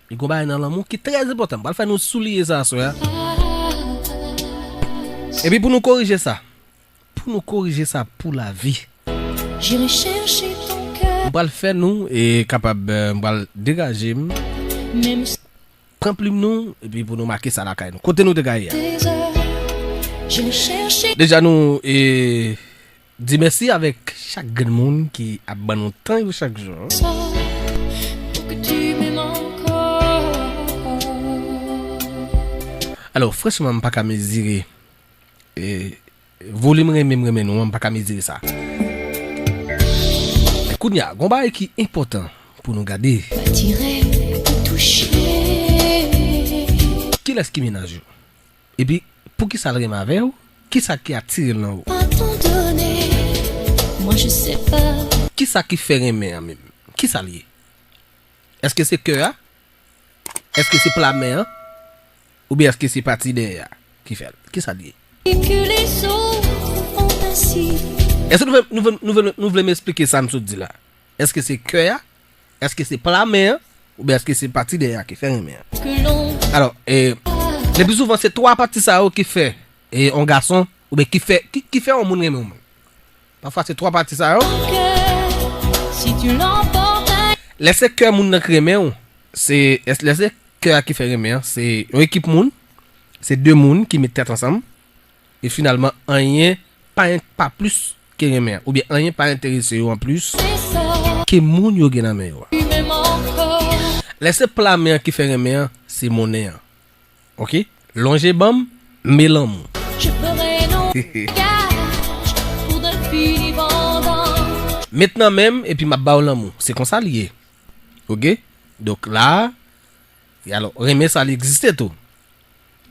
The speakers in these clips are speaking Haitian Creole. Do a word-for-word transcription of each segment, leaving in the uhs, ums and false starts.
Li gon bagay nan lanmou ki trè enpòtan. M pral fè nou souliye sa aswè a. Epi pou nou korije sa, pou nou korije sa pou lavi, J'irai chercher ton cœur. M pral fè nou e kapab, eh, m pral degaje m. Même si Pran plim nou, epi pou nou make sa lakay nou. Kote nou te ka ye a? Des heures, j'irai chercher Deja nou e di mèsi avèk chak grenn moun ki ap ban nou tan yo chak jou. Pour que tu m'aimes encore. Alò, franchman, m pa ka mezire e, volim renmen m renmen nou an, m pa ka mezire sa. Men kounye a, gon bagay ki enpòtan pou nou gade. Attiré, touché. Kilès ki mennaj ou? Epi, poukisa l renmen avè w? Kisa ki atire l nan ou? Kisa ki fè renmen an menm? Kisa l ye? Èske se kè a? Èske se pla men an? Oubyen èske se pati dèyè a ki fè l? Kisa l ye? Èske nou vle, nou vle, nou vle, nou vle m esplike sa m sot di la? Èske se kè a? Èske se pla men an? Oubyen èske se pati dèyè a ki fè renmen an? Alò, e, le pli souvan se twa pati sa yo ki fè e, yon gason, oubyen ki fè, ki, ki fè yon moun renmen yon moun. Pafwa se twa pati sa yo. Lè se kè moun nan k renmen w, se, lè se kè a ki fè renmen an, se yon ekip moun, se de moun ki met tèt ansanm, e finalman, anyen pa, pa plis ke renmen an, oubyen anyen pa enterese yo anplis ke moun yo gen nan men yo a. Lè se pla men an ki fè renmen an, se monnen an. Oke? Lonje ban m, men lanmou. Met nan men m, epi m ap ba w lanmou. Se konsa l ye. Oke? Donk la, e alò, renmen sa li egziste tou.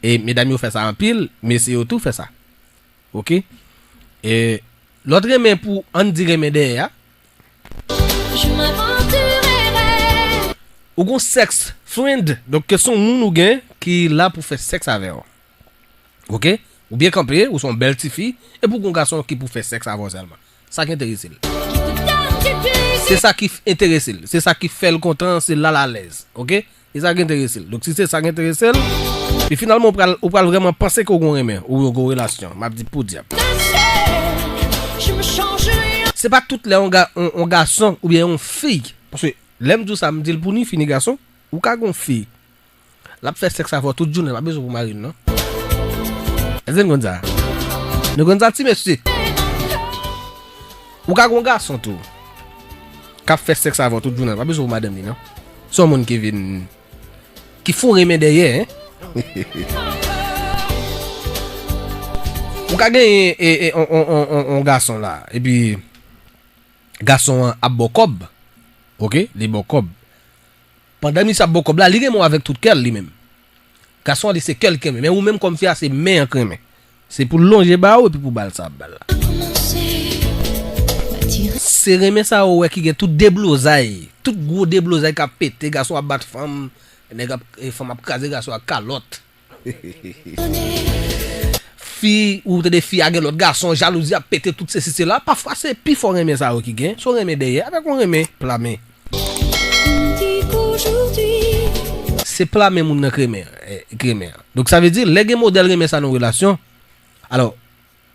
E medam yo fè sa anpil, mesye yo tou fè sa. Oke? E lòt renmen pou, ann di renmen dèyè a. Ou gon sex friend, donk ke se yon moun ou gen ki la pou fè sèks avè w. Oke? Ou byen kanpe, ou se yon bèl tifi, epi ou gon gason ki pou fè sèks avè w sèlman. Sa ki enterese l. Se sa ki f- enterese l. Se sa ki fè l kontan, se la l alèz. Oke? Se sa ki enterese l. Donk, si se sa ki enterese l, epi finalman, ou pral, ou pral vrèman panse ke w gon renmen, ou gon relasyon. M ap di pou dyab. Se pa tout lè yon, ga, yon, yon gason oubyen yon fi, paske lè m di w sa, m di l pou ni fi ni gason, ou ka gon fi, l ap fè sèks avè w tout jounen, l pa bezwen pou mari l, non. Èske n konn sa? Nou konn sa, ti mesye? Ou ka gon gason tou k ap fè sèks avè w tout jounen, pa bezwen pou madanm li, non. Se yon moun ki vin, ki fou renmen dèyè, en. Ou ka genyen e, e, on, on, on, on, on gason la, epi gason an ap ba w kòb. Oke? Li ba w kòb. Pandan misye ap ba w kòb la, li renmen w avèk tout kè l, li menm. Gason an, li se kè l ki renmen. Men ou menm kòm fi a, se men an k renmen. Se pou l lonje ba ou epi pou bal sa ap bal la. Se renmen sa ou wè ki gen tout deblozay. Tout gwo deblozay k ap pete, gason ap bat fanm, nèg ap, e, fanm ap kraze gason ak kalòt. Fi, ou tande fi a gen lòt gason, jalouzi ap pete, tout sesi sela. Pafwa se pi fò renmen sa yo ki gen. Se yon renmen dèyè, avèk yon renmen pla men. Se pla men moun nan k renmen, eh, k renmen an. Donk sa vle di, lè gen modèl renmen sa nan yon relasyon, alò,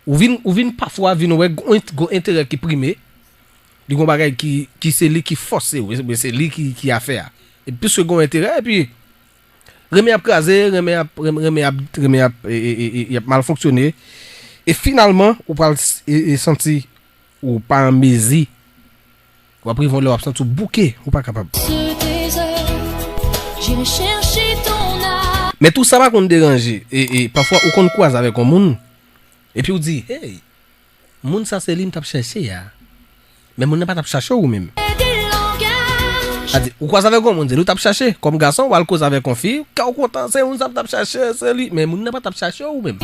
ou vin, ou vin pafwa vin wè gon ent- gon enterè ki prime, li gon bagay ki, ki se li ki fòse w, se li ki, ki afè a. E piske gon enterè, epi renmen ap kraze, renmen ap, renmen, renmen ap, renmen ap, e, e, e, e, y ap mal fonksyone. E finalman, ou pral s- e, e santi ou pa an mezi, w ap rive yon lè w ap santi w bouke, ou pa kapab. Men tou sa pa konn deranje, e, e pafwa ou konn kwaze avèk yon moun, epi w di, hey, moun sa se li m t ap chèche a. Men moun nan pa t ap chache w ou menm. Sa di, ou kwaze avèk yon moun, se li w t ap chache. Kòm gason, w al koze avèk yon fi, kè w kontan, se moun sa m t ap chache, se li. Men moun nan pa t ap chache w ou menm.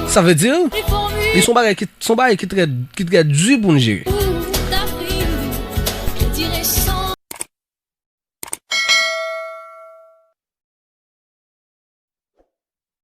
Sa vle di, li se yon bagay ki, se yon bagay ki trè, ki trè di pou n jere.